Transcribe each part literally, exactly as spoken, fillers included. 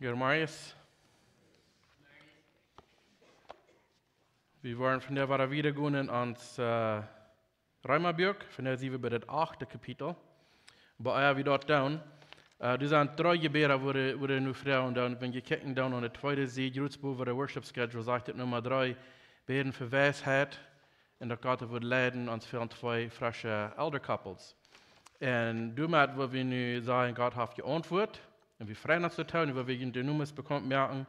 Goodemorjes. Wie woaren vondoag wada wieda gonen en ons äh, Reemabuak, vondoag sent wie bie daut achte Kapitel. Oba ea wie daut doonen, äh, doa sent dree Jebäda, wua wie, wua wie nu froagen doonen, wan jie kjikjen doonen aun de tweede Sied, jrots bowen de Worship Schedule, sajcht et Numma dree, bäden fa Weisheit, un daut Gott wudd leiden, ons fälen twee fresche elder couples. Un doamet woa wie nu sajen, Gott haft jeauntwuat. Un wie freien ons doatoo, un woa wie de Nummers bekaunt moaken,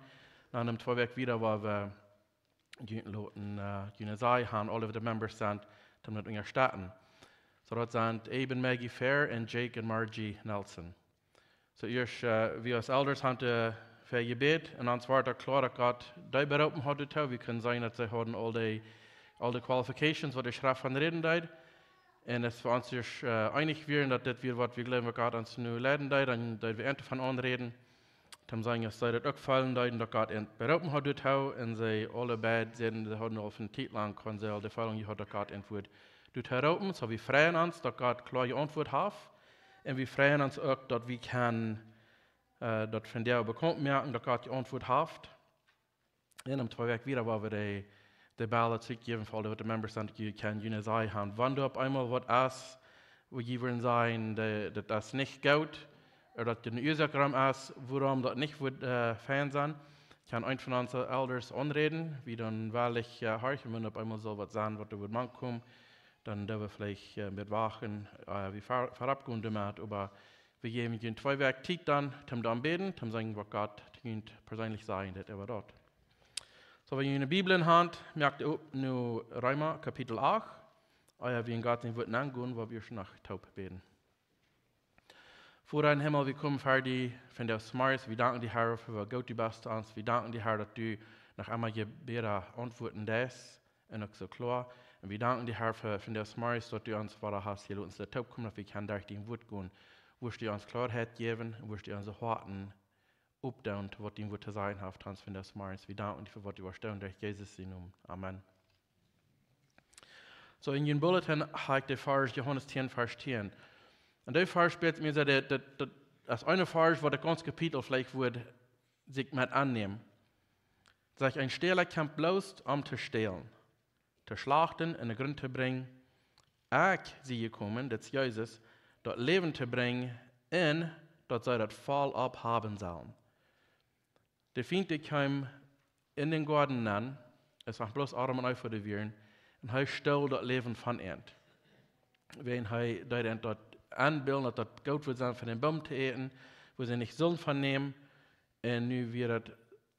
dan en twee Wäakj wieda, woa wie junt loten, äh, june Saj han, aule de Members sent, om daut unjastetten. Soo daut sent Abe un Maggie Fair un Jake un Margie Nelson. Soo ieescht, äh, wie aus Elders han äh, fa jebät un ons wort kloa daut Gott dee beroopen haud doatoo. Wie kunnen seenen daut see hauden aul de, aul de qualifications waut de Schreft von räden deed. Un aus wie ons ieescht äh, eenich wieren daut dit wia waut wie jleewen waut Gott ons nu leiden deed, dan deed wie eent doavon aunräden. Toom seenen aus see daut uk feelen deeden daut Gott an beroopen haud doatoo. Un see aule beid säden, see hauden aul fa eene Tiet lang, kunnen see aul de Feelinj jehaut daut Gott an wudd doatoo roopen. Soo wie freien ons daut Gott kloa jeauntwuat haft. Un wie freien ons uk daut wie kjennen äh, daut vondoag bekaunt moaken daut Gott jeauntwuat haft. Un en twee Wäakj wieda woa wie de, de Bälle trigjjäwen fa aule waut de Members sent, daut jie kjennen june Saj han. Wan doa opp eemol waut es, wua jie wudden sajen, de, daut es nich goot, ooda daut doa eene Uasoak rom es, wuarom daut nich wudd äh, fein sennen, kaun eena von onse Elders aunräden. Wie dan woaren äh, horchen, wan opp eemol saul waut sennen waut doa wudd mank komen, dan doo wie veleicht äh, met wachten, äh, wie ver-, verop gonen doamet, oba wie jäwen junt twee Wäakj Tiet dan, toom dan bäden, toom seenen waut Gott to junt perseenlich sajen deit äwa daut. Soo, wan jie june Bibel en Haunt, moakt opp no Reema Kapitel acht, ea wie en Gott sien Wuat aungonen, woa wie ieescht noch toop bäden. Voda em Himmel, wie komen ver die vondoag zemorjes, wie danken die, Herr, fa woo goot du best to ons. Wie danken die, Herr, daut du noch emma Jebäda auntwuaden deist un uk soo kloa. Un wie danken die, Herr, fa, fa daut Morjes, daut du ons wada hast hia loten toop komen, daut wie kjennen derch dien Wuat gonen. Wurscht du ons Kloaheit jäwen, wurscht du onse Hoaten opdoonen, waut dien Wuat to sajen haft, ons vondoag zemorjes. Wie danken die fa waut du woascht doonen, derch Jesus sien Nomen. Amen. Soo, en jun Bulletin ha ekj de Varsch Johanes tieen, Varsch tieen. Un dee Varsch spieet mie soo, daut, daut, daut es een Varsch, waut daut gaunze Kapitel veleicht wudd sikj met aunnämen. Sajcht: Een Stäla kjemt bloos om to stälen, to schlachten un de Grunt to brinjen. Ekj sie jekomen, dit es Jesus, daut Läwen to brinjen un daut see daut voll opp haben sellen. De Fient, dee kjeem en dän Goaden nenn, aus noch bloos Adam un Eva doa wieren, un hee stool daut Läwen von an. Wiels hee deed an daut aunbillen, daut daut goot wudd sennen, von dän Boom to äten, wua see nich sullen von nämen. Un nu wia daut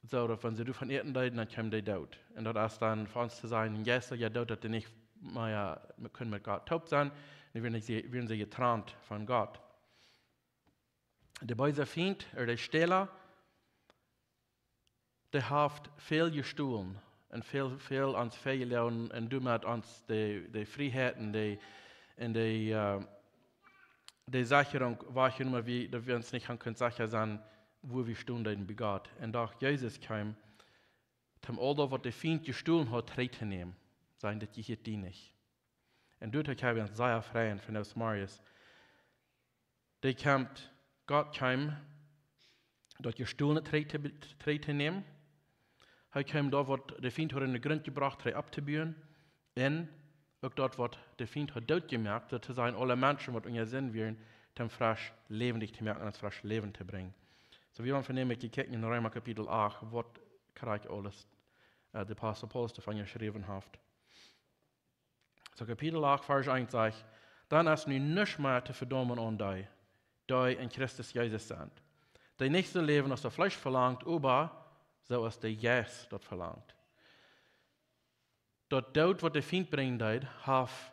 soo, daut wan see doavon äten deeden, dan kjeemen dee doot. Un daut es dan fa ons to sajen, een jeistlicha Doot, daut dee nich mea kunnen met Gott toop sennen. Nu wieren see, wieren see jetrant von Gott. De beesa Fient, ooda de Stäla, dee haft väl jestolen un väl, väl ons väl jeloagen un doamet ons de, de Frieheit un de, un de, äh, de Secherunk wajchjenomen, wie, daut wie ons nich han kunt secha sennen, wua wie stonen deeden bie Gott. Un doch Jesus kjeem, om aul daut, waut de Fient jestolen haud, trigj to nämen. Sajen, daut jehieet die nich. Un doa kjenn wie ons sea freien vondoag zemorjes. Dee kjemt, Gott kjeem, daut Jestolne trigj to, trigj to nämen. Hee kjeem daut, waut de Fient haud en de Grunt jebrocht, trigj opptobuen. Un uk daut, waut de Fient haud doot jemoakt, daut to sajen, aule Menschen, waut unja Sind wieren, toom fresch läwendich to moaken un ons fresch Läwen to brinjen. Soo, wie woaren vondoag kjikjen en Reema Kapitel acht, waut krakjt aules, äh, de Apostel Paulus doavon jeschräwen haft. Soo, Kapitel acht, Varsch eent sajcht: Dan es nu nuscht mea to vedaumen aun dee, dee en Christus Jesus sent. Dee nich soo läwen, aus daut Fleesch velangt, oba soo aus de Jeist daut velangt. Daut Doot, waut de Fient brinjen deed, haft,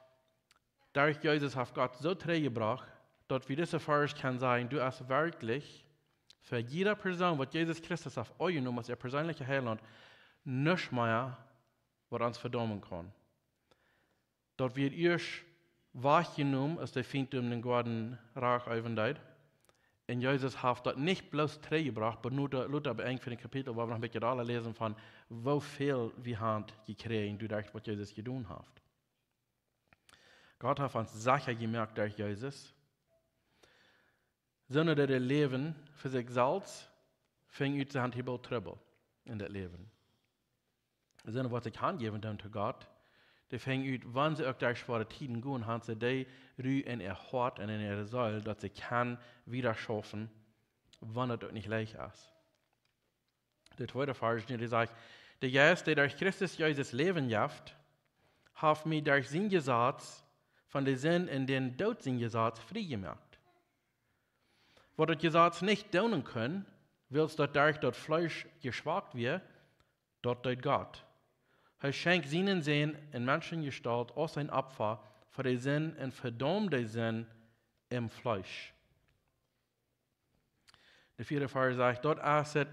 derch Jesus haft Gott soo trigj jebrocht, daut wie dise Varsch kjennen sajen, doa es werkjlich fa jieda Persoon, waut Jesus Christus haft aunjenomen aus äa perseenlicha Heilaunt, nuscht mea, waut ons vedaumen kaun. Daut wia ieescht wajchjenomen, aus de Fient doa en dän Goaden Rach äwen deed. Un Jesus haft daut nich bloos trigj jebrocht, oba nu, lota bie Enj von daut Kapitel, woa wie noch een bät dolla läsen von woo väl wie han jekjräajen, doaderch, waut Jesus jedonen haft. Gott haft ons secha jemoakt derch Jesus. Soone, dee läwen fa sikj selfst, finjen ut, see haben hia boolt Trubbel en daut Läwen. Sent waut sikj hanjäwen doonen to Gott, dee finjen ut, wan see uk derch schwoare Tieden gonen, haben see dee Ru en äa Hoat un en äare Seel, daut see kjennen wieda schaufen, wan et uk nich leicht es. De tweede Varsch, dee sajcht: De Jeist, dee derch Christus Jesus Läwen jeft, haft mie derch sien Jesaz von de Sind un dän Doot sien Jesaz frie jemoakt. Waut daut Jesaz nich doonen kunn, wiels daut derch daut Fleesch jeschwakt wia, daut deed Gott. Hee schenkj sienen Sän en Menschengestalt aus een Opfa fa de Sind un vedaumd de Sind em Fleesch. De vieede Varsch sajcht, daut es et,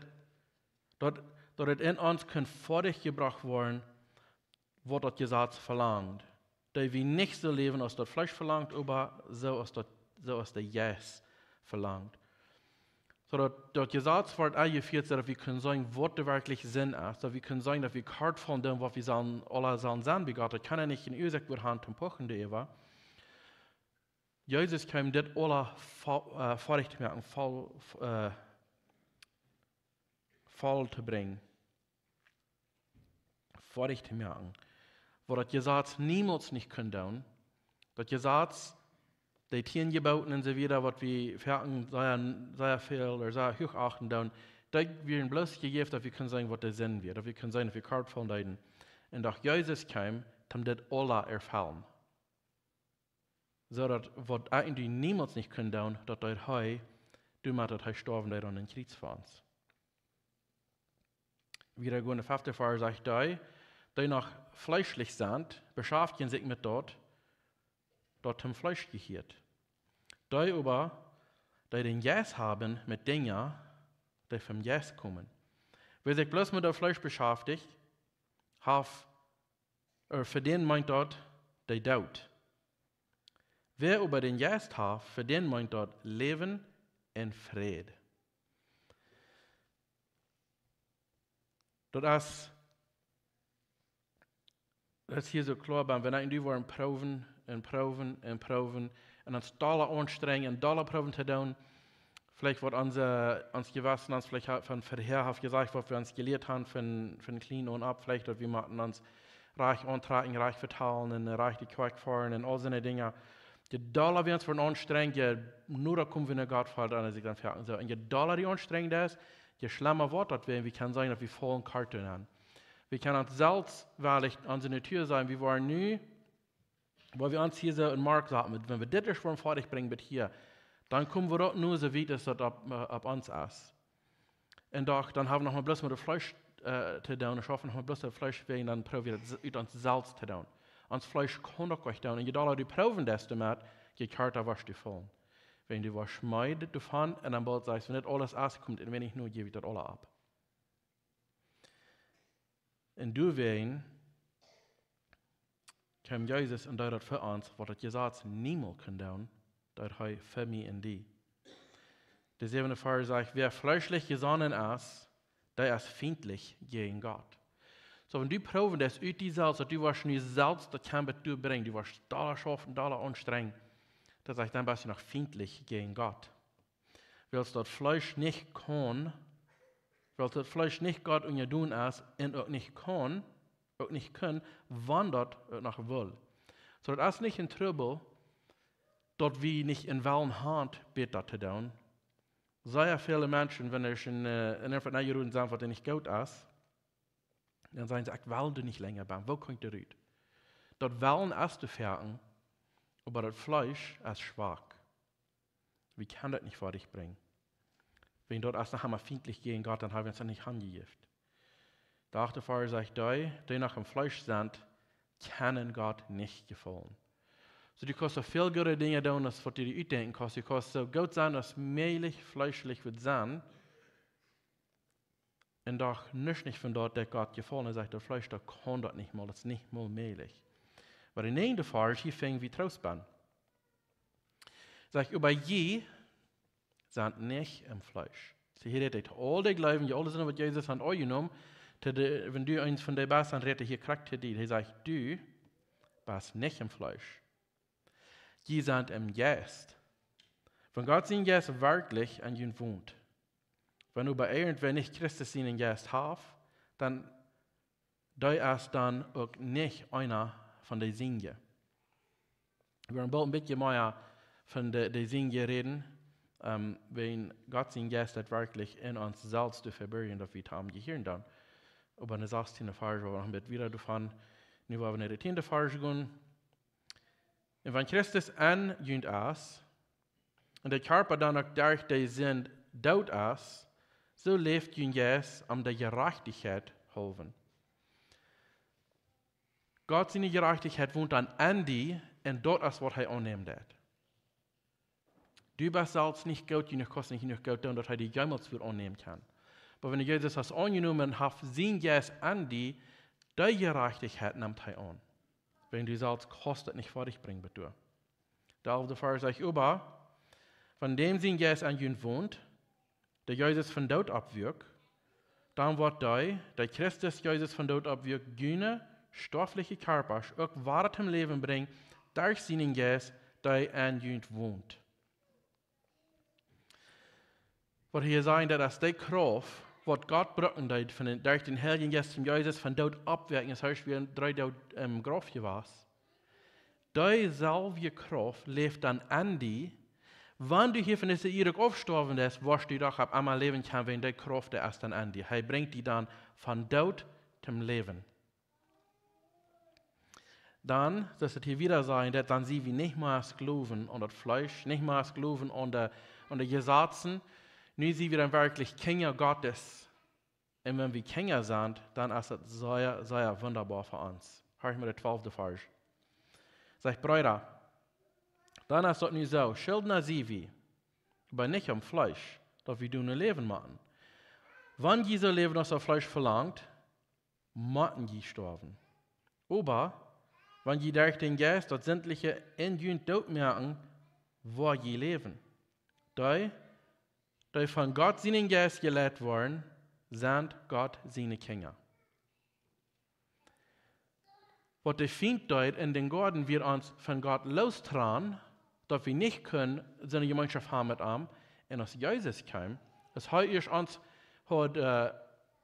daut, daut et en ons kunn foadich jebrocht woaren, waut daut Jesaz velangt. Daut wie nich soo läwen aus daut Fleesch velangt, oba soo aus daut, soo aus de Jeist velangt. Soo daut, daut Jesaz woat enjefieet, soo daut wie kjennen seenen, waut de werkjliche Sind es, daut wie kjennen seenen, daut wie kort von däm, waut wie sellen, aula sellen sennen bie Gott. Daut kaun nich eene Uasoak woaren toom puchen doaräwa. Jesus kjeem dit aula fo-, äh, foadich to moaken, voll, äh, voll to brinjen. Foadich to moaken. Waut daut Jesaz niemols nich kunn doonen, daut Jesaz, de tieen Jeboten un soo wieda, waut wie foaken sea, sea väl ooda sea huach achten doonen, dee wieren bloos jejäft, daut wie kjennen seenen, waut de Sind wia, daut wie kjennen seenen, daut wie kort von deeden. Un doch Jesus kjeem, om dit aula erfellen. Soo daut waut ekj un du niemols nich kjennen doonen, daut deed hee, doamet daut hee storwen deed aun een Kjriez fa ons. Wieda gonen, de fefte Varsch sajcht: Dee, dee noch fleeschlich sent, beschaftjen sikj met daut, daut toom Fleesch jehieet. Dee oba, dee dän Jeist haben, met Dinja, dee vom Jeist komen. Wäa sikj bloos met daut Fleesch beschaftigt, haft, äh, fa dän meent daut de Doot. Wäa oba dän Jeist haft, fa dän meent daut Läwen un Fräd. Daut es, daut es hia soo kloa, wan wie nu woaren proowen un proowen un proowen un ons dolla aunstrenjen un dolla proowen to doonen, veleicht waut onse, ons Jewessen ons veleicht ha-, von verhäa haft jesajcht, waut wie ons jelieet haben von, von kjlien aun opp, veleicht daut wie motten ons rajcht auntrakjen, rajcht vetalen un rajcht de Kjoakj foaren un aul soone Dinja. Je dolla wie ons woaren aunstrenjen, je noda komen wie no Gott, felt et sikj dan foaken soo. Un je dolla dee Aunstrenjunk es, je schlemma woat daut, wan wie kjennen seenen, daut wie faulen kort aun. Wie kjennen ons selfst wellich aun onse Natua sajen, wie woaren nu, woo wie ons hia soo en Mark saten, wan wie dit ieescht woaren foadich brinjen bat hia, dan komen wie uk nu soo wiet, daut daut opp, äh, opp ons es. Un doch, dan haben wie noch mau bloos met daut Fleesch, äh, to doonen, un schaufen noch mau bloos daut Fleesch wäajen, dan proowen wie daut s-, ut ons selfst to doonen. Ons Fleesch kaun daut nich doonen. Un je dolla du proowen deist doamet, je kjarta woascht du faulen. Wan du woascht meed doavon, un dan boolt sajchst, wan dit aules es, kjemt een weinich nu, jäw ekj daut aula opp. Un doawäajen kjeem Jesus un deed daut fa ons, waut daut Jesaz niemols kunn doonen, daut hee fa mie un die. De säwende Varsch sajcht: Wäa fleeschlich jesonnen es, dee es fientlich jäajen Gott. Soo, wan du proowen deist ut die selfst, daut du woascht nu selfst daut kjennen bat doa brinjen, du woascht dolla schaufen, dolla aunstrenjen, daut sajcht, dan best du noch fientlich jäajen Gott. Wiels daut Fleesch nich kaun, wiels daut Fleesch nich Gott unjadon es un uk nich kaun, uk nich kunn, wan daut uk noch wull. Soo, daut es nich een Trubbel, daut wie nich een Wellen haben, bäta to doonen. Sea väle Menschen, wan see en, äh, en irjentwaut nenjeroden sent, waut nich goot es, dan sajen see: "Ekj well doa nich lenja bie. Woo kaun ekj doa rut?" Daut Wellen es to foaken, oba daut Fleesch es schwak. Wie kjennen daut nich foadich brinjen. Wan daut es noch emol fientlich jäajen Gott, dan hab wie ons nich aunjejäft. De achte Varsch sajcht: "Dee, dee noch em Fleesch sent, kjennen Gott nich jefaulen." Soo, du kaust soo väl goode Dinja doonen, aus waut du die utdenkjen kaust. Du kaust soo goot sennen, aus mäajlich fleeschlich woat sennen. Un doch nuscht nich von daut deit Gott jefaulen. Hee sajcht, daut Fleesch, daut kaun daut nich mol, daut es nich mol mäajlich. Oba de näajende Varsch, hia finj wie Troost bie. Sajcht: "Oba jie sent nich em Fleesch." See, hia rät hee to aul dee Jleewje, aule Sind, waut Jesus haft aunjenomen, to de, wan du eent von dee best, dan rät hee hia krakjt to die. Hee sajcht: "Du best nich em Fleesch. Jie sent em Jeist. Wan Gott sien Jeist werkjlich en junt wont." Wan oba irjentwäa nich Christus sienen Jeist haft, dan dee es dan uk nich eena von de Sienje. Wie woaren boolt een bät mea von de, de Sienje räden, ähm, wan Gott sien Jeist daut werkjlich en ons selfst to vebirjen, daut wie to am jehieren dan. Oba en de sastieende Varsch, wua wie noch een bät wieda doavon, nu wua wie no de tieende Varsch gonen. Un wan Christus en junt es, un de Kjarpa dan uk derch de Sind doot es, soo läft jun Jeist om de Jerajchtichkjeit haulwen. Gott siene Jerajchtichkjeit wont dan en die, un daut es waut hee aunnämen deit. Du best selfst nich goot jenuach, kaust nich jenuach goot doonen, daut hee die jemols wudd aunnämen kjennen. Oba wan du Jesus hast aunjenomen, haft sien Jeist en die, dee Jerajchtichkjeit nemt hee aun. Wan du selfst kaust daut nich foadich brinjen, bediet. De alfte Varsch sajcht: Oba wan däm sien Jeist en junt wont, dee Jesus vom Doot oppwakjt, dan woat dee, dee Christus Jesus vom Doot oppwakjt, june stoafliche Kjarpasch uk wada toom Läwen brinjen, derch sienen Jeist, dee en junt wont. Waut hia sajcht, daut es dee Krauft, waut Gott brucken deed, von dän, derch dän Heiljen Jeist, om Jesus vom Doot opptowakjen, es hee wia dree Doag em Grauf jewast. Dee selwje Krauft läft dan en die, wan du hia von dise Ieed aufstoawen deist, woascht du doch opp emma läwen kjennen, wan dee Krauft, dee es dan en die. Hee brinjt die dan vom Doot toom Läwen. Dan, daut es hia wieda sajcht, daut dan sie wie nich mea Sklowen aun daut Fleesch, nich mea Sklowen aun de, aun de Jesazen. Nu sie wie dan werkjlich Kjinja Gottes. Un wan wie Kjinja sent, dan es daut sea, sea wundaboa fa ons. Hia mol de twalfte Varsch. Sajcht: Breeda, dan es daut nu soo, Schildna sie wie, oba nich aum Fleesch, daut wie doonen läwen motten. Wan jie soo läwen aus daut Fleesch velangt, motten jie stoawen. Oba wan jie derch dän Jeist daut Sintliche en junt doot moaken, woa jie läwen. Dee, dee von Gott sienen Jeist jeleit woaren, sent Gott siene Kjinja. Waut de Fient deed en dän Goaden, wia ons von Gott loostranen, daut wie nich kunnen soone Jemeenschoft haben met am. Un aus Jesus kjeem, es hee ieescht ons haud, äh,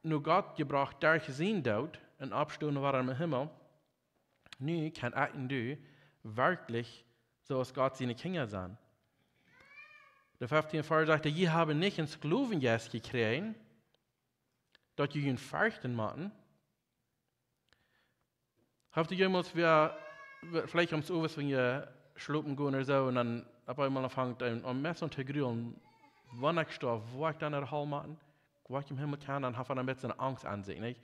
no Gott jebrocht derch sienen Doot un Oppstonen wada em Himmel, nu kjenn ekj un du werkjlich soo aus Gott siene Kjinja sennen. De feftiende Varsch sajcht: Jie haben nich een Sklowenjeist jekjräajen, daut jie junt ferchten motten. Haft jie jemols wea, veleicht aum Owent, wan jie schlopen gonen ooda soo, un dan opp eemol aunfangt een, een Mess aun to grulen, wan ekj stoaw, woa ekj dan no de Hal motten? Woa ekj em Himmel kjennen? Dan haft eena een bät Angst aun sikj, nich?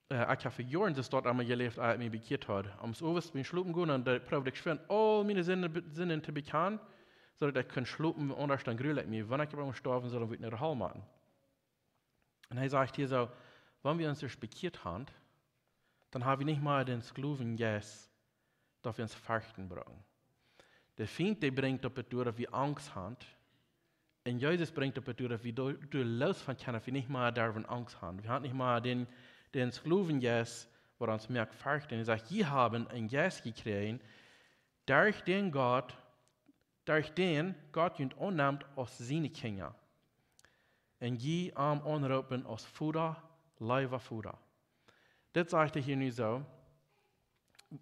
Äh, ekj hab fa Joaren soo doa emma jeläft, aus ekj mie bekjieet haud. Aum Owent biem schlopen gonen, dan proowd ekj schwind aul miene Sinden, Sinden to bekjanen, soo daut ekj kunn schlopen, aundasch dan grul ekj mie, wan ekj opp eemol stoawen sull, dan wudd ekj no de Hal motten. Un hee sajcht hia soo, wan wie ons ieescht bekjieet haben, dan hab wie nich mea dän Sklowenjeist, daut wie ons ferchten brucken. De Fient, dee brinjt daut doa, daut wie Angst haben. Un Jesus brinjt daut doa, daut wie doa, doa loos von kjennen, daut wie nich mea derwen Angst haben. Wie haben nich mea dän, dän Sklowenjeist, waut ons moakt ferchten. Hee sajcht: Jie haben een Jeist jekjräajen, derch dän Gott, derch dän Gott junt aunnemt aus siene Kjinja. Un jie am aunroopen aus Voda, leewa Voda. Dit sajcht hee hia nu soo.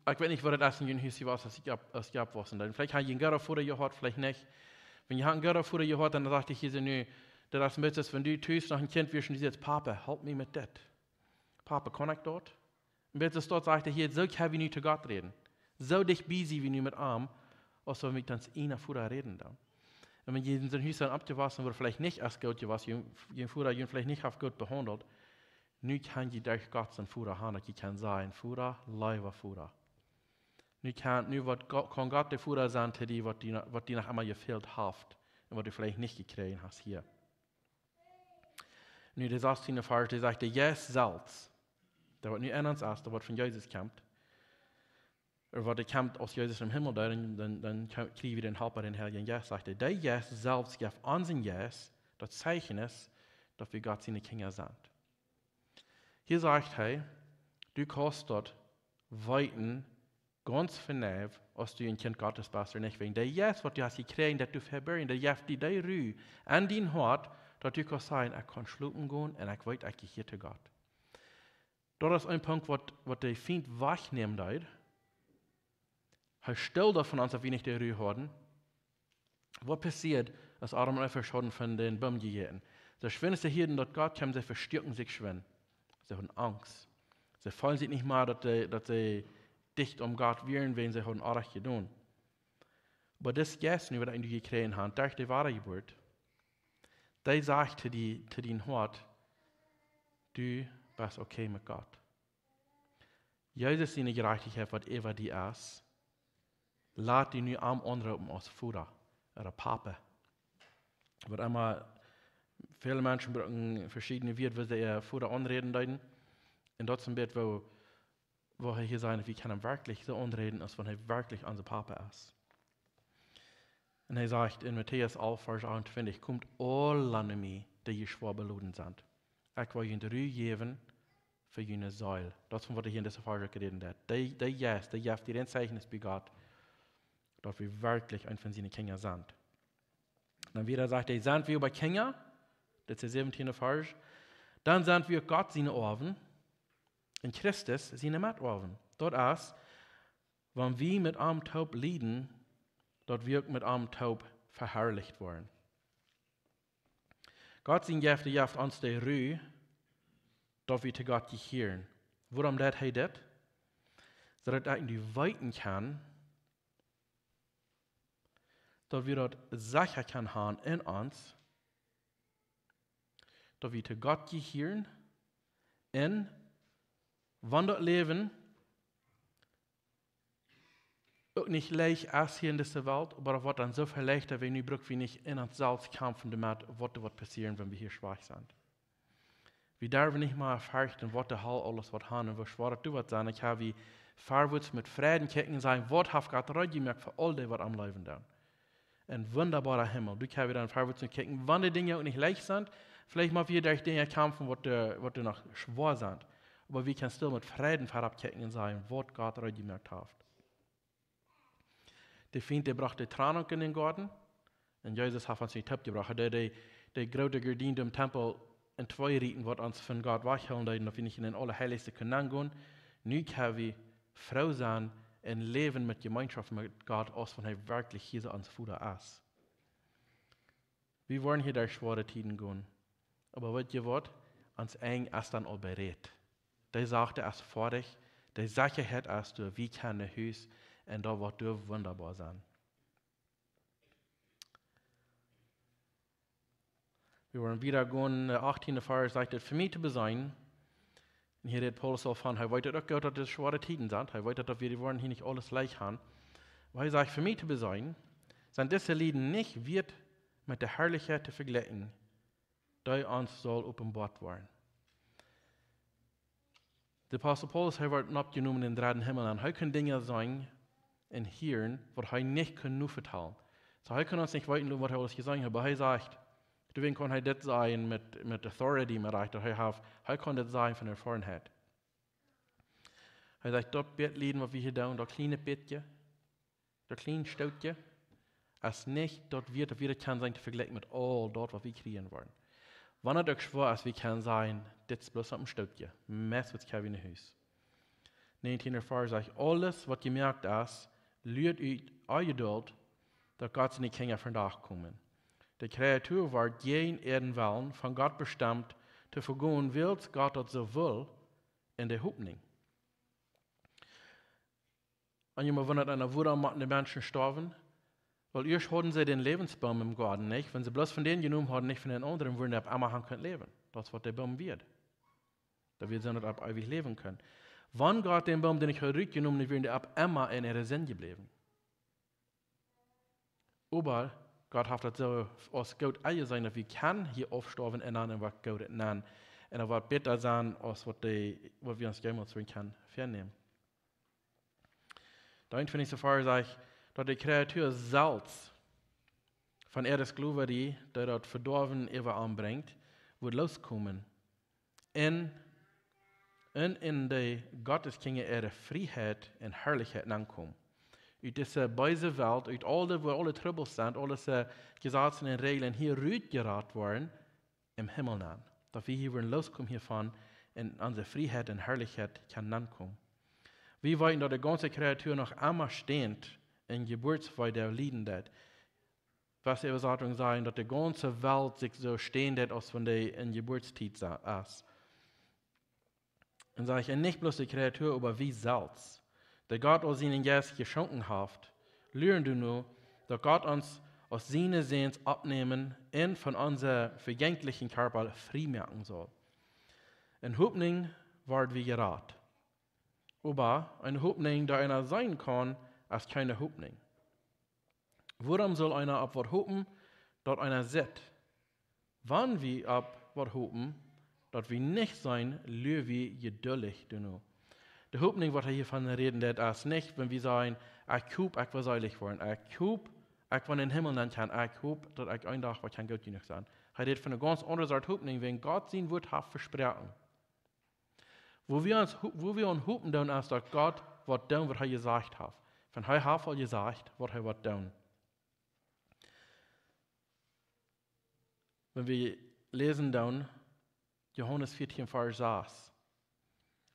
Ekj weet nich, woo daut es en jun Hus jewast, aus jie opp-, aus jie oppwossen. Dan veleicht hab jie een gooden Voda jehaut, veleicht nich. Wan jie haben een gooden Voda jehaut, dan sajcht hee hia soo nu, daut es een bät aus wan du tus noch een Kjint wieescht un du sajchst: Papa, help mie met dit. Papa, kaun ekj daut? Un bät daut sajcht hee hia, soo kjenn wie nu to Gott räden. Soo dicht bie sent wie nu met am, aus wan wie met ons eenen Voda räden dan. Un wan jie en soon Hus sent oppjewossen, wua veleicht nich aus goot jewast, jun, jun Voda junt veleicht nich haft goot behaundelt, nu kjenn jie derch Gott sienen Voda han, daut jie kjennen sajen: Voda, leewa Voda. Nu kjenn, nu woat Gott, kaun Gott de Voda sennen to die, waut die, waut die noch emma jefält haft un waut du veleicht nich jekjräajen hast hia. Nu, de sastieende Varsch, dee sajcht, de Jeist selfst, dee waut nu en ons es, dee waut von Jesus kjemt, ooda waut dee kjemt aus Jesus em Himmel deed, dan, dan, dan kje-, kjrie wie dän Halpa, dän Heiljen Jeist, sajcht hee. De Jeist selfst jeft onsen Jeist daut Zeichnis, daut wie Gott siene Kjinja sent. Hia sajcht hee, du kaust daut weeten, gaunz verneiw, aus du een Kjint Gottes best ooda nich. Wäajen de Jeist, waut du hast jekjräajen, daut du vebirjen, dee jeft die dee Ru aun dien Hoat, Daut du kaust sajen: "Ekj kaun schlopen gonen un ekj weet, ekj jehia to Gott." Daut es een Punkt, waut, waut de Fient wajchnämen deed. Hee stolde von ons, daut wie nich de Ru hauden. Waut passieed, aus Adam un Eva hauden von dän Boom jejäten? See schwind, see hieeden, daut Gott kjeem, see vestuaken sikj schwind. See hauden Angst. See feelden sikj nich mea, daut see, daut see dicht om Gott wieren, wäajen see hauden Onrajcht jedonen. Oba dis Jeist, nu waut ekj nu jekjräajen hab, derch de Wadajeburt, dee sajcht to die, to dien Hoat: "Du best okay met Gott." Jesus siene Jerajchtichkjeit, waut äwa die es, lat die nu am aunroopen aus Voda ooda Papa. Waut emma, väle Menschen brucken veschiedne Wieed, woo see äa Voda aunräden deeden. Un daut es een bät, woo, woo hee hia sajcht, wie kjennen am werkjlich soo aunräden, aus wan hee werkjlich onse Papa es. Un hee sajcht en Matäus alf, Varsch achtuntwintich: "Komt aule no mie, dee jie schwoa beloden sent. Ekj woa junt Ru jäwen fa june Seel." Daut es von waut hee hia en dise Varsch räden deed. Dee, dee Jeist, dee jeft die een Zeichnis bie Gott, daut wie werkjlich een von siene Kjinja sent. Dan wada sajcht hee: "Sent wie oba Kjinja", daut es de säwentieende Varsch, "dan sent wie uk Gott siene Oawen un Christus siene Metoawen. Daut es, wan wie met am toop lieden, daut wie uk met am toop veharlicht woaren." Gott sien Jeft, dee jeft ons de Ru, daut wie to Gott jehieren. Wuarom deed hee dit? Soo daut wie weeten kjennen, daut wie daut secha kjennen haben en ons, daut wie to Gott jehieren, un wan daut Läwen uk nich leicht es hia en dise Welt, oba daut woat dan soo väl leichta, wan wie nu bruck wie nich en ons selfst kjamfen doamet, waut doa woat passieren, wan wie hia schwak sent. Wie derwen nich mea ferchten, waut de Hal aules woat haben un woo schwoa daut doa woat sennen. Ekj hab wie verwoats met Freiden kjikjen un sajen: "Waut haft Gott reed jemoakt fa aul dee, waut am leewen doonen?" Een wundaboara Himmel. Du kaust dan verwoats kjikjen, wan de Dinja uk nich leicht sent. Veleicht mott wie derch Dinja kjamfen, waut de, waut de noch schwoa sent. Oba wie kjennen stell met Freiden verop kjikjen un sajen, waut Gott reed jemoakt haft. De Fient, dee brocht de Trennunk en dän Goaden. Un Jesus haft ons nich toop jebrocht. Hee deed de, de groote Gardien em Tempel entwei rieten, waut ons von Gott wajchhoolen deed, daut wie nich en dän Aulaheilichsten kunnen nengonen. Nu kjenn wie froo sennen un läwen met Jemeenschoft met Gott, aus wan hee werkjlich hia soo ons Voda es. Wie woaren hia derch schwoare Tieden gonen. Oba weet jie waut? Ons Enj es dan aul berät. De Sach es foadich. De Sechaheit es doa, wie kjennen no Hus, un daut woat doa wundaboa sennen. Wie woaren wieda gonen, de achttiende Varsch sajcht et: "Fa mie to beseenen", un hia rät Paulus aul von, hee weet et uk goot, daut et schwoare Tieden sent. Hee weet et, daut wie woaren hia nich aules leicht haben. Oba hee sajcht: "Fa mie to beseenen, sent dise Lieden nich wieet met de Harlichkjeit to vejlikjen, dee ons saul openboat woaren." De Apostel Paulus, hee woat oppjenomen en dän dredden Himmel, un hee kunn Dinja seenen un hieren, waut hee nich kunn nu vetalen. Soo, hee kunn ons nich weeten, waut hee aules jeseenen haud, oba hee sajcht, doawäajen kunn hee dit sajen met, met authority, met Rajcht, daut hee haft, hee kunn dit sajen von Erfoarenheit. Hee sajcht: "Daut bät Lieden, waut wie hia doonen, daut kjliene bätje, daut kjliene Stootje, es nich daut wieet, daut wie daut kjennen seenen to vejlikjen met aul daut, waut wie kjrieen woaren. Wan et uk schwoa es, wie kjennen sajen, dit es bloos een Stootje, meist waut kjenn wie no Hus." Näajentiende Varsch sajcht: "Aules, waut jemoakt es, luat ut Onjedult, daut Gott siene Kjinja vondoag komen. De Kreatua woat jäajen äaren Wellen von Gott bestemt to vegonen, wiels Gott daut soo well, en de Hopninj." Un jie motten wundren, wuarom motten de Menschen stoawen? Wiels ieescht hauden see dän Läwensboom em Goaden, nich? Wan see bloos von dän jenomen hauden, nich von dän aundren, wudden see opp emma haben kunt läwen. Daut es waut de Boom wia. Daut wia soo, daut opp eewich läwen kunnen. Wan Gott dän Boom dan nich haud rutjenomen, dan wieren dee opp emma en äare Sind jebläwen. Oba Gott haft daut soo aus goot aunjeseenen, daut wie kjennen hia aufstoawen un dan en waut Goodet nenn. Un daut woat bäta sennen aus waut dee, waut wie ons jemols wudden kjennen väanämen. De eenuntwintichste Varsch sajcht, daut de Kreatua selfst von äare Sklowarie, dee daut Vedoawen äwa an brinjt, woat loskomen. Un, un en de Gotteskjinja äare Frieheit un Harlichkjeit aunkomen. Ut dise beese Welt, ut aul de, wua aule Trubbels sent, aule, äh, Jesazen un Räajlen hia rutjerat woaren, em Himmel nenn. Daut wie hia wudden loskomen hiavon un onse Frieheit un Harlichkjeit kjennen nenkomen. Wie weeten, daut de gaunze Kreatua noch emma stänt un Jeburtswee lieden deit. Waut de Äwasatunk sajcht, daut de gaunze Welt sikj soo stänt, aus wan dee en Jeburtstiet es. Un sajcht, un nich bloos de Kreatua, oba wie selfst, dee Gott aul sienen Jeist jeschonken haft, luaren doano, daut Gott ons aus siene Säns oppnämen un von onsen vejjenkjlichen Kjarpa frie moaken saul. En Hopninj woa wie jerat. Oba eene Hopninj, dee eena seenen kaun, es kjeene Hopninj. Wuarom saul eena opp waut hopen, daut eena sitt? Wan wie opp waut hopen, daut wie nich seenen, lua wie jeduldich doano. De Hopninj, waut hee hia von räden deit, es nich, wan wie sajen, ekj hop, ekj woa seelich woaren. Ekj hop, ekj woa en dän Himmel nenn kjennen. Ekj hop, daut ekj een Dach woa kjennen goot jenuach sennen. Hee rät von eene gaunz aundre Sort Hopninj, wan Gott sien Wuat haft vesproaken. Woo wie ons, woo wie aun hopen doonen, es daut Gott woat doonen, waut hee jesajcht haft. Wan hee haft aul jesajcht, waut hee woat doonen. Wan wie läsen doonen, Johanes vieetieen, Varsch sas,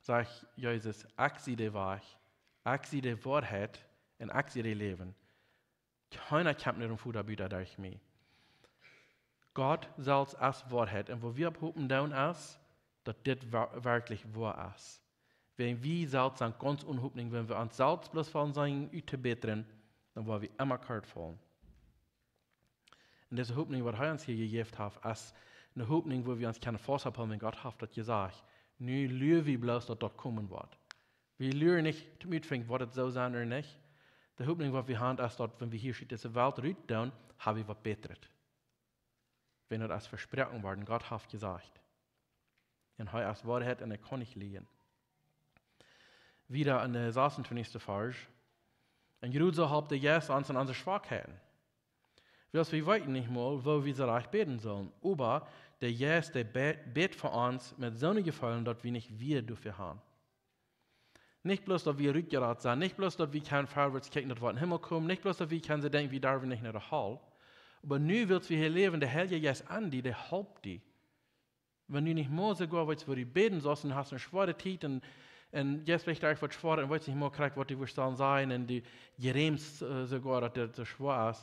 sajcht Jesus: "Ekj sie de Wajch, ekj sie de Woarheit un ekj sie daut Läwen. Kjeena kjemt no dän Voda buta derch mie." Gott selfst es Woarheit. Un woo wie opp hopen doonen es, daut dit wa-, werkjlich woa es. Wan wie selfst sent gaunz onen Hopninj, wan wie ons selfst bloos wellen seenen uttobätren, dan woa wie emma kort faulen. Un dise Hopninj, waut hee ons hia jejäft haft, es eene Hopninj, woo wie ons kjennen faust oppholden, wan Gott haft daut jesajcht. Nu lua wie bloos, daut daut komen woat. Wie luaren nich toom utfinjen, woat et soo sennen ooda nich. De Hopninj, waut wie haben, es daut, wan wie hia ut dise Welt rut doonen, ha wie waut Bätret. Wan daut es vesproaken worden, Gott haft jesajcht. Un hee es Woarheit un hee kaun nich lieejen. Wieda en de sasuntwintichste Varsch. Un jrod soo halpt de Jeist ons en onse Schwakheiten. Wiels wie weeten nich mol, woo wie soo rajcht bäden sellen. Oba de Jeist, dee bä-, bät fa ons met soone Jefeelen, daut wie nich Wieed doafäa haben. Nich bloos, daut wie rutjerat sent, nich bloos, daut wie kjennen verwoats kjikjen, daut wie em Himmel komen, nich bloos, daut wie kjennen soo denkjen, wie derwen nich no de Hal. Oba nu, wiels wie hia läwen, de Heilje Jeist en die, dee halpt die. Wan du nich mol soogoa weetst, woo du bäden saust, un hast eene schwoare Tiet un, un jeist veleicht derch waut schwoa un weetst nich mol krakjt, waut du wurscht sellen sajen, un du jrämst, äh, soogoa, daut dit soo schwoa es,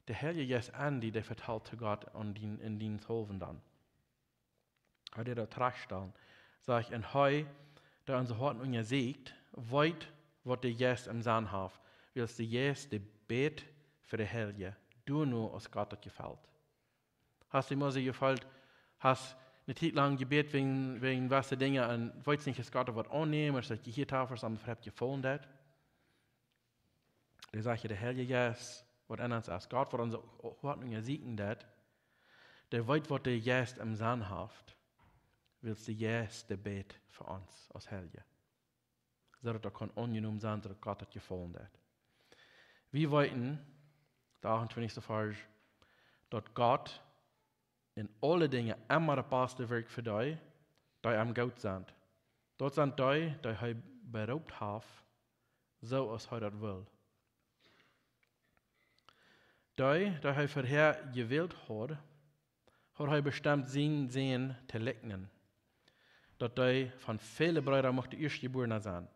de Heilje Jeist en die, dee vetalt to Gott aun dien, en dienen Haufen dan. Hee deit daut trajchtstalen. Sajcht, un hee, dee onse Hoaten unjasieekjt, weet, waut de Jeist em Senn haft, wiels de Jeist, dee bät fa de Heilje, doano aus Gott daut jefelt. Hast du mol soo jefeelt, hast eene Tiet lang jebät wäajen, wäajen jewesse Dinja un weetst nich, aus Gott daut woat aunnämen, aus daut jie hia tafels aum Frett jefaulen deit? Dee sajcht, de Heilje Jeist, waut en ons es, Gott, waut onse Hoaten unjasieekjen deit, dee weet, waut de Jeist em Senn haft, wiels de Jeist, dee bät fa ons aus Heilje. Soo daut daut kaun aunjenomen sennen, soo daut Gott daut jefaulen deit. Wie weeten, de achtentwintichste Varsch, daut Gott en aule Dinja emma daut Baste wirkjt fa dee, dee am goot sent. Daut sent dee, dee hee beroopt haft, soo aus hee daut well. Dee, dee hee verhäa jewält haud, haud hee bestemt sienen Sän to likjnen, daut dee von väle Breeda mucht de Ieeschtjebuarna sennen.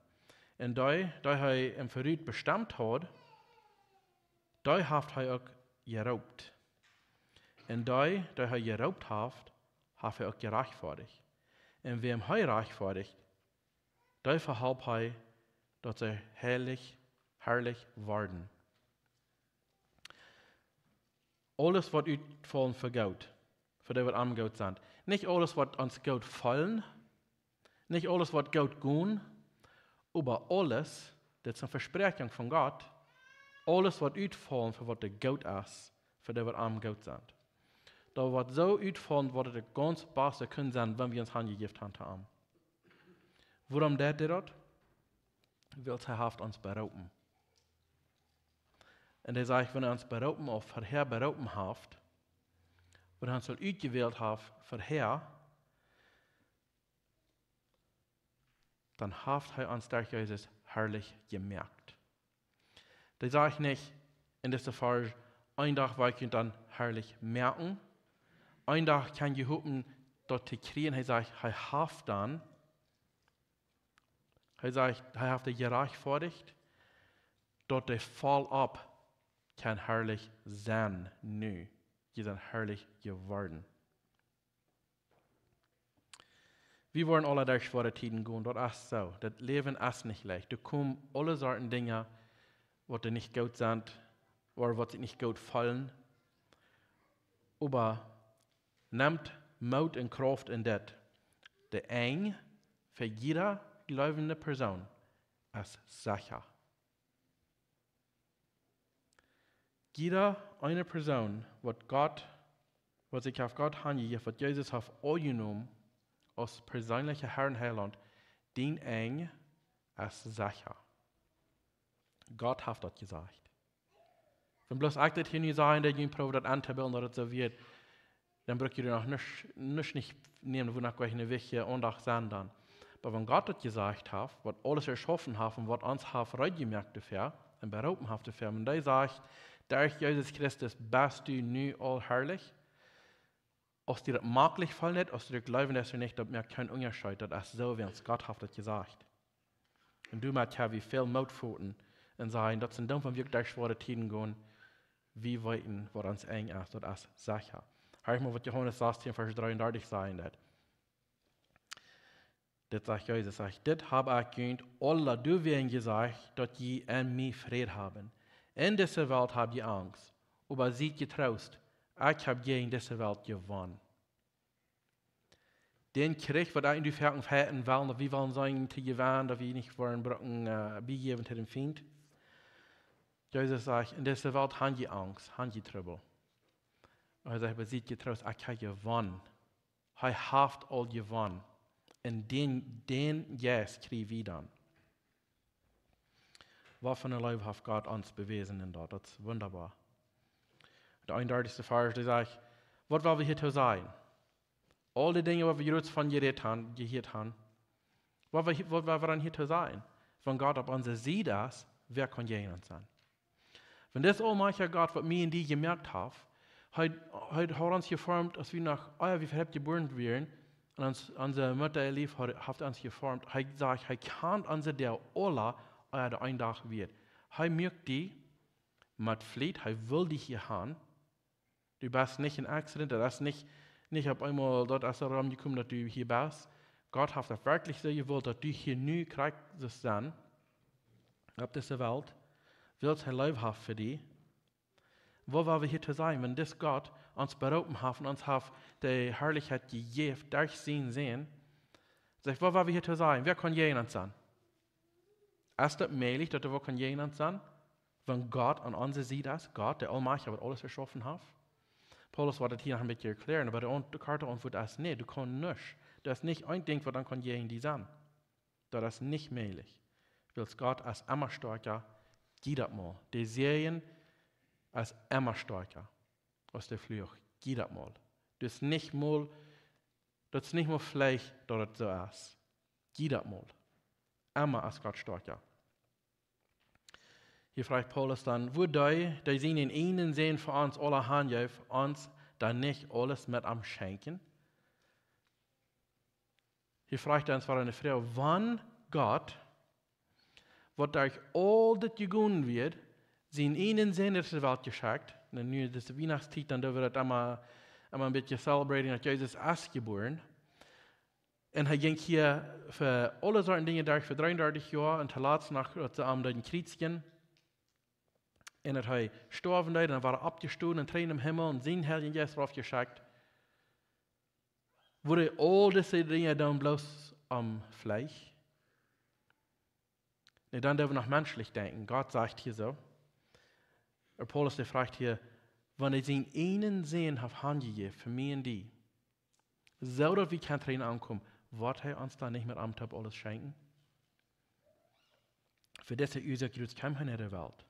Un dee, dee hee em verut bestemt haud, dee haft hee uk jeroopt. Un dee, dee hee jeroopt haft, haft hee uk jerajchtfoadicht. Un wäm hee rajchtfoadicht, dee vehalp hee, daut see heilich, harlich worden. Aules woat utfaulen fa goot, fa dee, waut am goot sent. Nich aules woat ons goot fälen, nich aules woat goot gonen, oba aules, dit es eene Vespräakjunk von Gott, aules woat utfaulen fa waut dee goot es, fa dee, waut am goot sent. Daut woat soo utfaulen, waut et gaunz baste kunn sennen, wan wie ons hanjejäft haben to am. Wuarom deit hee daut? Wiels hee haft ons beroopen. Un hee sajcht, wan hee ons beroopen ooda verhäa beroopen haft, wan hee ons aul utjewält haft verhäa, dan haft hee ons derch Jesus harlich jemoakt. Dee sajcht nich en dise Varsch, een Dach woa ekj junt dan harlich moaken, een Dach kaun je hopen daut to kjrieen. Hee sajcht, hee haft dan, hee sajcht, hee haft dee jerechtfoadicht, daut dee voll opp kaun harlich sennen nu. Jie sent harlich jeworden. Wie woaren aule derch schwoare Tieden gonen, daut es soo. Daut Läwen es nich leicht. Doa komen aule Sorten Dinja, waut die nich goot sent, ooda waut sikj nich goot feelen. Oba nemt Moot un Krauft en dit. De Enj fa jieda gleubende Persoon es secha. Jieda eene Persoon, waut Gott, waut sikj haft Gott hanjejäft, waut Jesus haft aunjenomen aus perseenlicha Herr un Heilaunt, dien Enj es secha. Gott haft daut jesajcht. Wan bloos ekj daut hia nu saj, daut jie proowen daut auntobilden, daut et soo woat, dan bruck jie noch nuscht, nuscht nich nämen, wua noch jlikj ne wichtje Aundacht sennen dan. Oba wan Gott daut jesajcht haft, waut aules jeschaufen haft un waut ons haft reed jemoakt doafäa un beroopen haft doafäa, wan dee sajcht, derch Jesus Christus best du nu aul harlich, aus die daut maklich felt nich, aus du daut jleewen deist nich, daut moakt kjeen Unjascheet, daut es soo, wiels Gott haft daut jesajcht. Un doamet kjenn wie väl Moot foten un sajen, daut sent dan, wan wie derch schwoare Tieden gonen, wie weeten, waut ons Enj es, daut es secha. Hia mol, waut Johanes sastieen, Varsch dreeundartich sajen deit. Dit sajcht Jesus, sajcht: "Dit hab ekj junt aula doawäajen jesajcht, daut jie en mie Fräd haben. En dise Welt hab jie Angst, oba siet jetroost, ekj hab jäajen dise Welt jewonnen." Dän Kjrich, waut ekj un du foaken fajchten wellen, daut wie wellen sennen to jewennen, daut wie nich woaren brucken, äh, biejäwen to dän Fient. Jesus sajcht: "En dise Welt han jie Angst, han jie Trubbel." Un hee sajcht: "Oba siet jetroost, ekj hab jewonnen." Hee haft aul jewonnen. Un dän, dän Jeist kjrie wie dan. Waut fa eene Leew haft Gott ons bewäsen en daut? Daut es wundaboa. De eenundartichste Varsch, dee sajcht: "Waut well wie hia too sajen? Aul dee Dinja, waut wie jrod von jerät han, jehieet han, waut well wie, waut well wie dan hia too sajen? Wan Gott opp onse Sied es, wäa kaun jäajen ons sennen?" Wan dis aulmajchtja Gott, waut mie un die jemoakt haft, hee, hee haft ons jeformt, aus wie noch, ah jo, wie veleicht jebuaren wieren, un ons, onse Mutta äa Lief haft, haft ons jeformt. Hee sajcht, hee kjant onse Däa aula, ah jo, de een Dach wieet. Hee moakt die met Fliet, hee well die hia han. Du best nich een Accident, daut es nich, nich opp eemol, daut es doaromm jekomen, daut du hia best. Gott haft daut werkjlich soo jewult, daut du hia nu krakjt sust sennen, opp dise Welt, wiels hee Leew haft fa die. Waut well wie hia too sajen, wan dis Gott ons beroopen haft un ons haft de Harlichkjeit jejäft derch sienen Sän? Sajcht, waut well wie hia too sajen? Wäa kaun jäajen ons sennen? Es daut mäajlich, daut doa wäa kaun jäajen ons sennen? Wan Gott aun onse Sied es, Gott, de Aulmajchtja, waut aules jeschaufen haft? Paulus woat daut hia noch een bät erkjläaren, oba de aun-, de korte Auntwuat es: "Nä, doa kaun nuscht. Doa es nich een Dinkj, waut dan kaun jäajen die sennen." Daut es nich mäajlich. Wiels Gott es emma stoakja, jiedatmol. De Säajen es emma stoakja aus de Fluch, jiedatmol. Daut es nich mol, daut es nich mol veleicht, daut et soo es. Jiedatmol. Emma es Gott stoakja. Hia fruach Paulus dan: "Wudd dee, dee sienen eenen Sän fa ons aula hanjeef, ons dan nich aules met am schenkjen?" Hia fruach hee ons fa eene Froag: Wan Gott, waut derch aul dit jegonen wia, sienen eenen Sän en dise Welt jeschekjt, un nu en dise Wienachtstiet, dan doo wie daut emma, emma een bät celebrating, daut Jesus es jebuaren. Un hee jinkj hia fa aule Sorten Dinja derch, fa dreeundartich Joa, un toolatst noch, daut see am deeden kjriezjen. Un daut hee stoawen deed, un dan wort hee oppjestonen, un trigj em Himmel, un sien Heilja Jeist wort aufjeschekjt. Wudd hee aul dise Dinja dan bloos om Fleesch? Nä, dan doo wie noch menschlich denkjen. Gott sajcht hia soo, ooda Paulus, dee fruach hia: "Wan hee sienen eenen Sän haft hanjejäft fa mie un die, soo daut wie kjennen trigj aunkomen, woat hee ons dan nich met am toop aules schenkjen?" Fa dise Uasoak kjeem hee en dise Welt.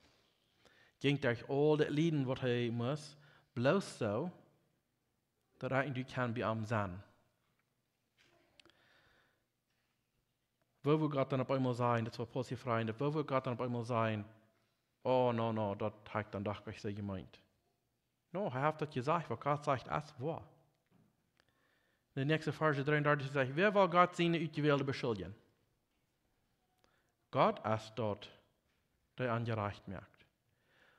Jinkj derch aul daut Lieden, waut hee must, bloos soo daut ekj un du kjennen bie am sennen. Woo wudd Gott dan opp eemol sajen, daut es waut Paulus hia fruach, daut, woo wudd Gott dan opp eemol sajen: "Oh, no, no, daut hab ekj dan doch nich soo jemeent"? No, hee haft daut jesajcht, waut Gott sajcht, es woa. De näakjste Varsch dreeundartich sajcht: Wäa woat Gott siene Utjewälde beschuldjen? Gott es daut, dee an jerajcht moakt.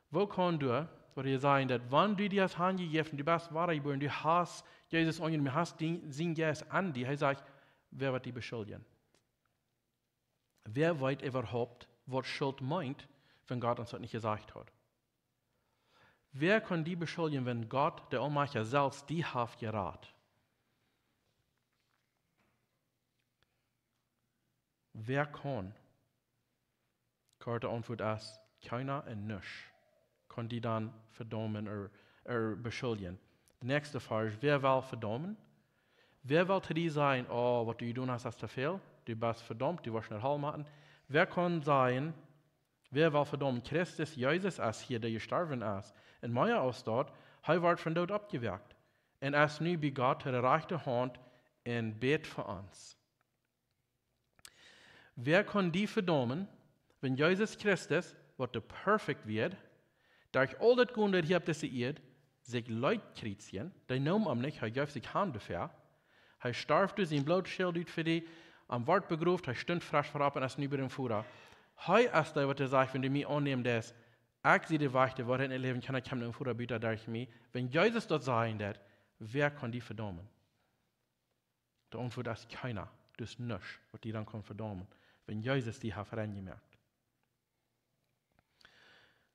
Woo kaun du, waut hee sajen, daut wan du die hast hanjejäft un du best wadajebuaren, du hast Jesus aunjenomen, du hast dien, sienen Jeist aun die, hee sajcht: Wäa woat die beschuldjen? Wäa weet äwahaupt, waut Schult meent, wan Gott ons daut nich jesajcht haud? Wäa kaun die beschuldjen, wan Gott, de Aulmajchtje selfst, die haft jerat? Wäa kaun? Korte Auntwuat es: kjeena un nuscht kaun die dan vedaumen ooda, ooda beschuldjen. De näakjste Varsch: Wäa well vedaumen? Wäa well to die sajen: Oh, waut du jedonen hast, es to väl, du best vedaumt, du woascht no Hal motten? Wäa kaun sajen, wäa well vedaumen? Christus Jesus es hia, dee jestorwen es, un mea aus daut, hee wort vom Doot oppjewakjt un es nu bie Gott aun de rajchte Haunt un bät fa ons. Wäa kaun die vedaumen, wan Jesus Christus, waut de perfect wia, derch aul daut gonen, daut hia opp dise Ieed, sikj leet kjriezjen, dee neem am nich, hee jeef sikj han doafäa, hee storf, dee sien Bloot scheld ut fa die, am wort begroft, hee stunt fresch wada opp un es nu bie dän Voda. Hee es dee, waut hee sajcht: Wan du mie aunnemen deist, ekj sie de Wajch, de Woarheit un daut Läwen, kjeena kjemt no dän Voda buta derch mie. Wan Jesus daut sajen deed, wäa kaun die vedaumen? De Auntwuat es: kjeena. Daut es nuscht, waut die dan kaun vedaumen, wan Jesus die haft rein jemoakt.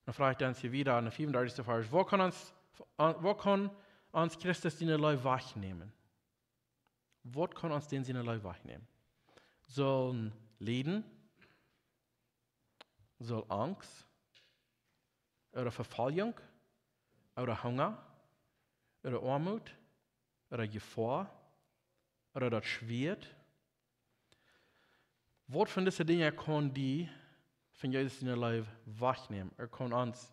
Dan froagt hee dan hia wieda aun de fiefundartichste Varsch: Waut kaun ons, waut kaun ons Christus siene Leew wajchnämen? Waut kaun ons dän siene Leew wajchnämen? Saul Lieden, saul Angst, ooda Vefoljunk, ooda Hunga, ooda Oamut, ooda Jefoa, ooda daut Schwieet? Waut von dise Dinja kaun die von Jesus siene Leew wajchnämen? Ooda kaun ons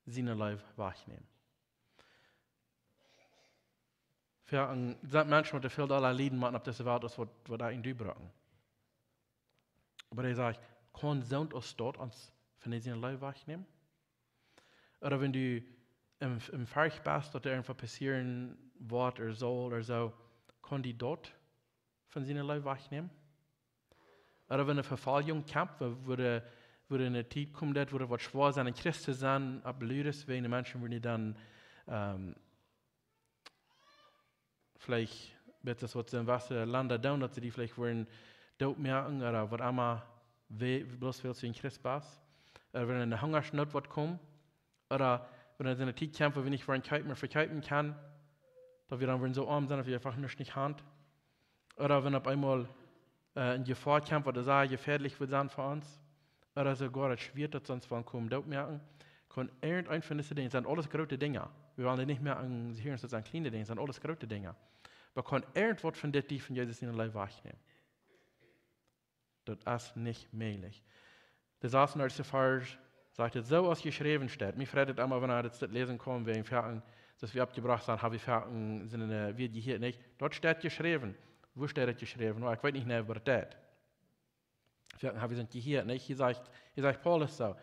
siene Leew wajchnämen? Fa een, sent Menschen, waut väl dolla lieden motten opp dise Welt, aus waut, waut doa en die brucken. Oba hee sajcht: Kaun soont aus daut ons von siene Leew wajchnämen? Ooda wan du em, em Forcht best, daut doa irjentwaut passieren woat ooda saul ooda soo, kaun die daut von siene Leew wajchnämen? Ooda wan eene Vefoljunk kjemt, wua, wua de, wua de eene Tiet kjemt, daut, wua daut waut schwoa es, een Christ to sennen, opp Lüdes, wan de Menschen, wua die dan, ähm, veleicht, bat daut waut see en jewesse Lenda doonen, daut see die veleicht wellen dootmoaken ooda waut emma, we-, bloos wiels du een Christ best. Ooda wan eene Hungaschnoot woat komen, ooda wan et eene Tiet kjemt, wua wie nich woaren kjeepen ooda vekjeepen kjennen, daut wie dan woaren soo oam sennen, daut wie eefach nuscht nich haben. Ooda wan opp eemol, äh, eene Jefoa kjemt, waut sea jefäadlich woat sennen fa ons. Ooda soogoa daut Schwieet, daut see ons woaren komen dootmoaken. Kaun irjenteent von dise Dinja, sent aules groote Dinja. Wie wellen nich mea aun, hia sent kjliene Dinja, sent aules groote Dinja. Oba kaun irjentwaut von dit die von Jesus siene Leew wajchnämen? Daut es nich mäajlich. De sasuntwintichste Varsch sajcht et: Soo aus jeschräwen steit. Mie freit et emma, wan ekj dit läsen kaun, wäajen foaken, daut wie oppjebrocht sent, hab wie foaken, sent, äh, wie jehieet, nich? Daut steit jeschräwen. Wua steit et jeschräwen? Nu, ekj weet nich, wua daut steit. Foaken hab wie daut jehieet, nich? Hia sajcht, hia sajcht Paulus soo: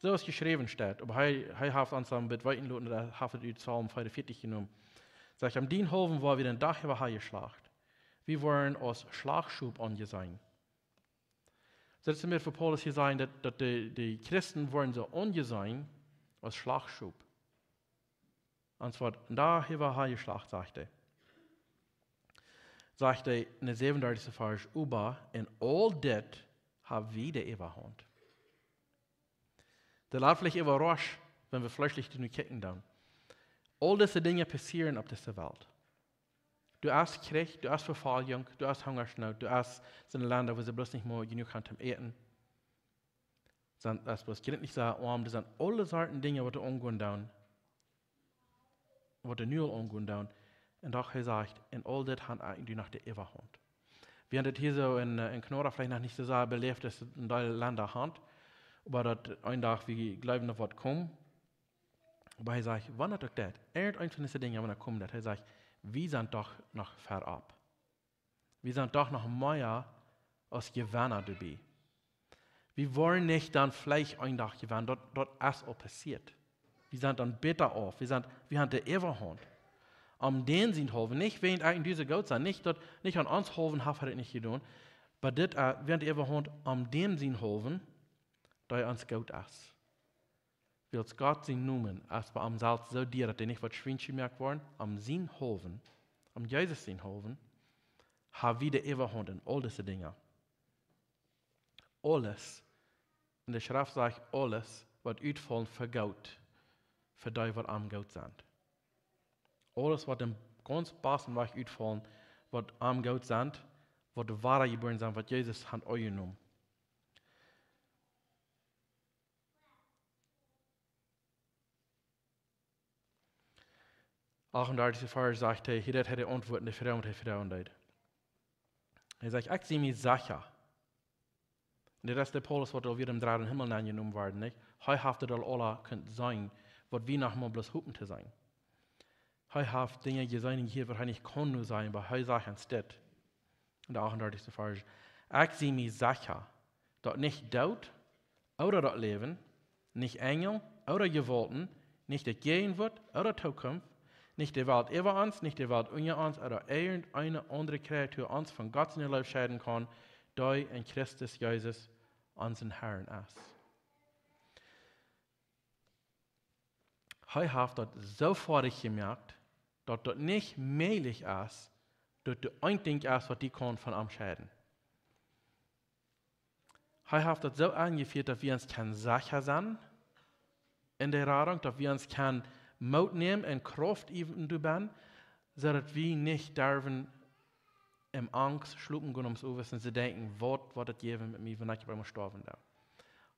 Soo aus jeschräwen steit. Oba hee, hee haft ons dan bät weeten loten, daut hee haft et ut Psalm veeaunvieetich jenomen. Sajcht: Om dienen haulwen woa wie dän Dach äwa jeschlacht. Wie woaren aus Schlachtschop aunjeseenen. Daut es mea fa Paulus hia sajen, daut, daut de, de Christen woaren soo aunjeseenen aus Schlachtschop. Ons woat dän Dach äwa jeschlacht, sajcht hee. Sajcht hee en dän säwenundartichsten Varsch: Oba en aul dit hab wie de Äwahaunt. Daut lat veleicht äwaraschen, wan wie fleeschlich doano kjikjen dan. Aul dise Dinja passieren opp dise Welt. Du hast Kjrich, du hast Vefoljunk, du hast Hungaschnoot, du hast, sent Lenda, wua see bloos nich mea jenuach haben toom äten. Sent, daut es bloos jrintlich sea oam, doa sent aule Sorten Dinja, waut doa aungonen doonen, waut doa nu aul aungonen doonen. Un doch, hee sajcht, en aul dit hab ekj nu noch de Äwahaunt. Wie haben daut hia soo en, äh, en Knora veleicht noch nich soo sea beläft, daut et en Deel Lenda haft, oba daut een Dach, wie jleewen, daut woat komen. Oba hee sajcht, wan daut uk daut, irjenteent von dise Dinja, wan daut kjemt, daut hee sajcht, wie sent doch noch wiet opp. Wie sent doch noch mea aus Jewenna doabie. Wie woaren nich dan veleicht een Dach jewennen, daut, daut es aul passieet. Wie sent dan bäta auf, wie sent, wie haben de Äwahaunt. Om dän sien haulwen, nich wäajen ekj un du soo goot sent, nich daut, nich aun ons haulwen haft hee daut nich jedonen, oba dit, äh, wäajen de Äwahaunt om dän sien haulwen, dee ons goot es. Wiels Gott sien Nomen es bie am selfst soo dia, daut dee nich woat schwiensch jemoakt woaren, om sien haulwen, om Jesus sien haulwen, ha wie de Äwahaunt en aul dise Dinja. Aules, un de Schreft sajcht, aules woat utfaulen fa goot, fa dee waut am goot sent. Aules woat em gaunz basten Wajch utfaulen, waut am goot sent, waut wada jebuaren sent, waut Jesus haft aunjenomen. Achtundartichste Varsch sajcht hee, hia deit hee de Auntwuat de Froag, waut hee froagen deed. Hee sajcht: "Ekj sie mie secha." Un dit es de Paulus, waut aul wada em dredden Himmel aunjenomen woat, nich? Hee haft et aul aula kunt seenen, waut wie noch mau bloos hopen to seenen. Hee haft Dinja jeseenen un jehieet, waut hee nich kunn nu seenen, oba hee sajcht ons dit. En de achtundartichste Varsch: "Ekj sie mie secha, daut nich Doot ooda daut Läwen, nich Enjel ooda Jewaulten, nich de Jäajenwuat ooda Tookunft, nich de Welt äwa ons, nich de Welt unja ons ooda irjent eene aundre Kreatua ons von Gott siene Leew scheiden kaun, dee en Christus Jesus, onsen Herrn, es." Hee haft daut soo foadich jemoakt, daut daut nich mäajlich es, daut doa een Dinkj es, waut die kaun von am scheiden. Hee haft daut soo aunjefieet, daut wie ons kjennen secha sennen en de Radunk, daut wie ons kjennen Moot nämen un Krauft äwen doabie, soo daut wie nich derwen en Angst schlopen gonen, om soo wissen to denkjen, waut woat et jäwen met mie, wan ekj opp eemol stoawen doo.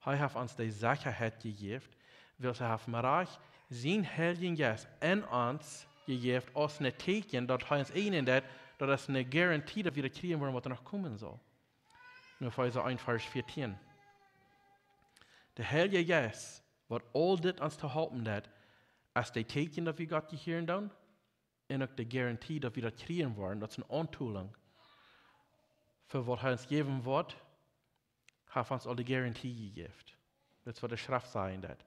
Hee haft ons de Sechaheit jejäft, wiels hee haft mie rajcht sienen Heiljen Jeist en ons jejäft, aus een Tieekjen, daut hee ons eejnen deit, daut es eene Garantie, daut wie daut kjrieen woaren, waut noch komen saul. En Efeesa eent, Varsch vieetieen. De Heilje Jeist, waut aul dit ons to halpen deit, es daut Tieekjen, daut wie Gott jehieren doonen, un uk de Garantie, daut wie daut kjrieen woaren, daut es eene Auntolinj fa waut hee ons jäwen woat, haft ons aul de Garantie jejäft. Daut es, waut de Schreft sajen deit.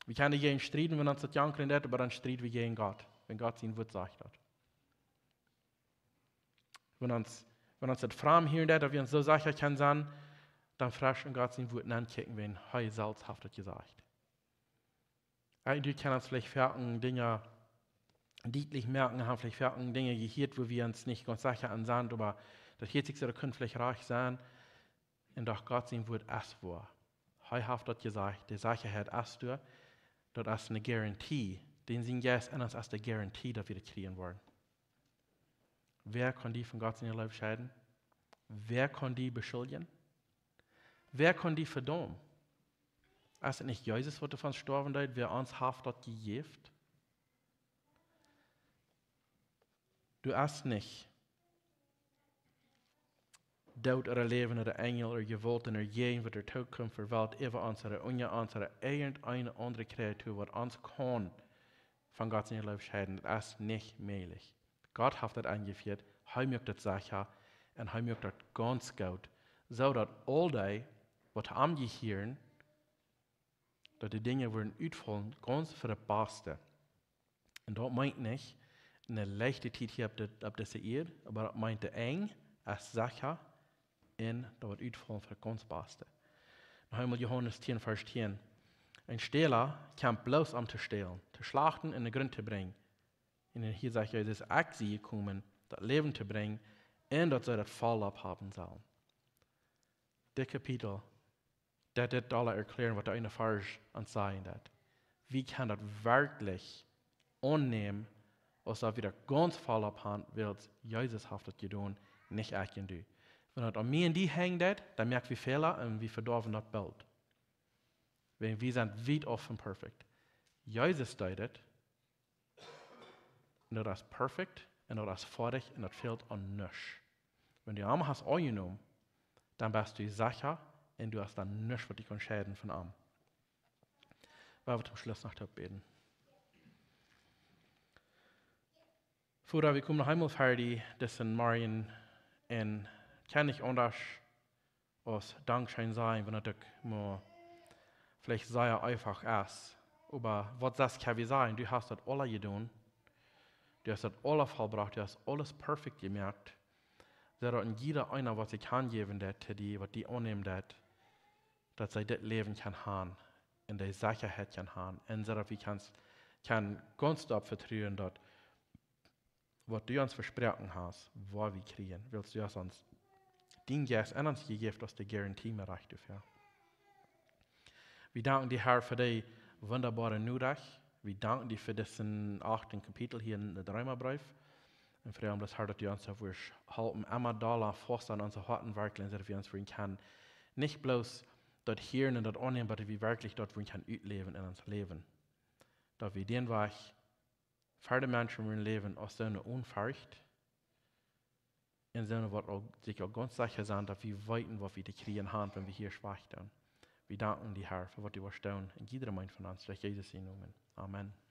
Wie kjennen jäajen strieden, wan ons daut jankren deit, oba dan strieden wie jäajen Gott, wan Gott sien Wort sajcht daut. Wan ons, wan ons daut framd hieren deit, daut wie ons soo secha kjennen sennen, dan fresch en Gott sien Wort nenkjikjen, wan hee selfst haft daut jesajcht. Jo, du kaust ons veleicht foaken Dinja dietlich moaken, haben veleicht foaken Dinja jehieet, wua wie ons nich gaunz secha aun sent, oba daut hieet sikj soo, daut kunn veleicht rajcht sennen. Un doch, Gott sien Wort es woa. Hee haft daut jesajcht, de Sechaheit es doa. Daut es eene Garantie. Dän sien Jeist en ons es de Garantie, daut wie daut kjrieen woaren. Wäa kaun die von Gott siene Leew scheiden? Wäa kaun die beschuldjen? Wäa kaun die vedaumen? Es et nich Jesus, waut doafäa stoawen deed, wäa ons haft daut jejäft? Du hast nich Doot ooda Läwen ooda Enjel ooda Jewaulten ooda irjent waut doa tookomen woat, ooda äwa ons ooda unja ons ooda irjent eene aundre Kreatua, waut ons kaun von Gott siene Leew scheiden. Daut es nich mäajlich. Gott haft daut aunjefieet, hee moakt daut secha un hee moakt daut gaunz goot, soo daut aul dee, waut to am jehieren, daut de Dinja woaren utfaulen, gaunz fa daut Baste. Un daut meent nich eene leichte Tiet hia opp de, opp dise Ieed, oba daut meent, de Enj es secha un daut woat utfaulen fa daut gaunz Baste. Noch eemol Johanes tieen, Varsch tieen. Een Stäla kjemt bloos om to stälen, to schlachten un em Grunt to brinjen. Un hia sajcht Jesus: "Ekj sie jekomen, daut Läwen to brinjen un daut see daut voll opp haben sellen." Dit Kapitel, daut deit aula erkjläaren, waut de eene Varsch ons sajen deit. Wie kjennen daut werkjlich aunnämen, aus daut wie daut gaunz voll opp haben, wiels Jesus haft daut jedonen, nich ekj un du. Wan daut aun mie un die henjen deit, dan moak wie Fäla un wie vedoawen daut Bilt. Wan wie sent wiet auf von perfekt. Jesus deed et, un daut es perfekt, un daut es foadich, un daut fält aun nuscht. Wan du am hast aunjenomen, dan best du secha, un du hast dan nuscht, waut die kaun scheiden von am. Wie woaren toom Schluss noch toop bäden. Voda, wie komen noch eemol ver die, disen Morjen, un kjennen nich aundasch aus Dankscheen sajen, wan daut uk mau veleicht sea eefach es. Oba waut sest kjenn wie sajen, du hast daut aula jedonen. Du hast daut aules vollbrocht, du hast aules perfekt jemoakt. Soo daut een jieda eena, waut sikj hanjäwen deit to die, waut die aunnämen deit, daut see dit Läwen kjennen haben un de Sechaheit kjennen haben. Un soo daut wie kjennen, kjennen gaunz doaropp vetruen, daut waut du ons vesproaken hast, woa wie kjrieen. Wiels du hast ons dien Jeist en ons jejäft aus de Garantie, mea rajcht doafäa. Wie danken die, Herr, fa dee wundaboare Norecht. Wie danken die fa disen achten Kapitel hia en dän Reemabreef. Un froagen bloos, Herr, daut du ons doa wurscht halpen, emma dolla faust aun onse Hoaten werkjlich, soo daut wie ons wudden kjennen, nich bloos daut hieren un daut aunnämen, oba daut wie werkjlich daut wudden kjennen utläwen en ons Läwen. Daut wie dän Wajch ver de Menschen wudden läwen aus soone onen Forcht un soone, waut uk, sikj uk gaunz secha sent, daut wie weeten, waut wie to kjrieen haben, wan wie hia schwach doonen. Wie danken die, Herr, fa waut du woascht doonen en jiedrem eenen von ons. Derch Jesus sienen Nomen. Amen.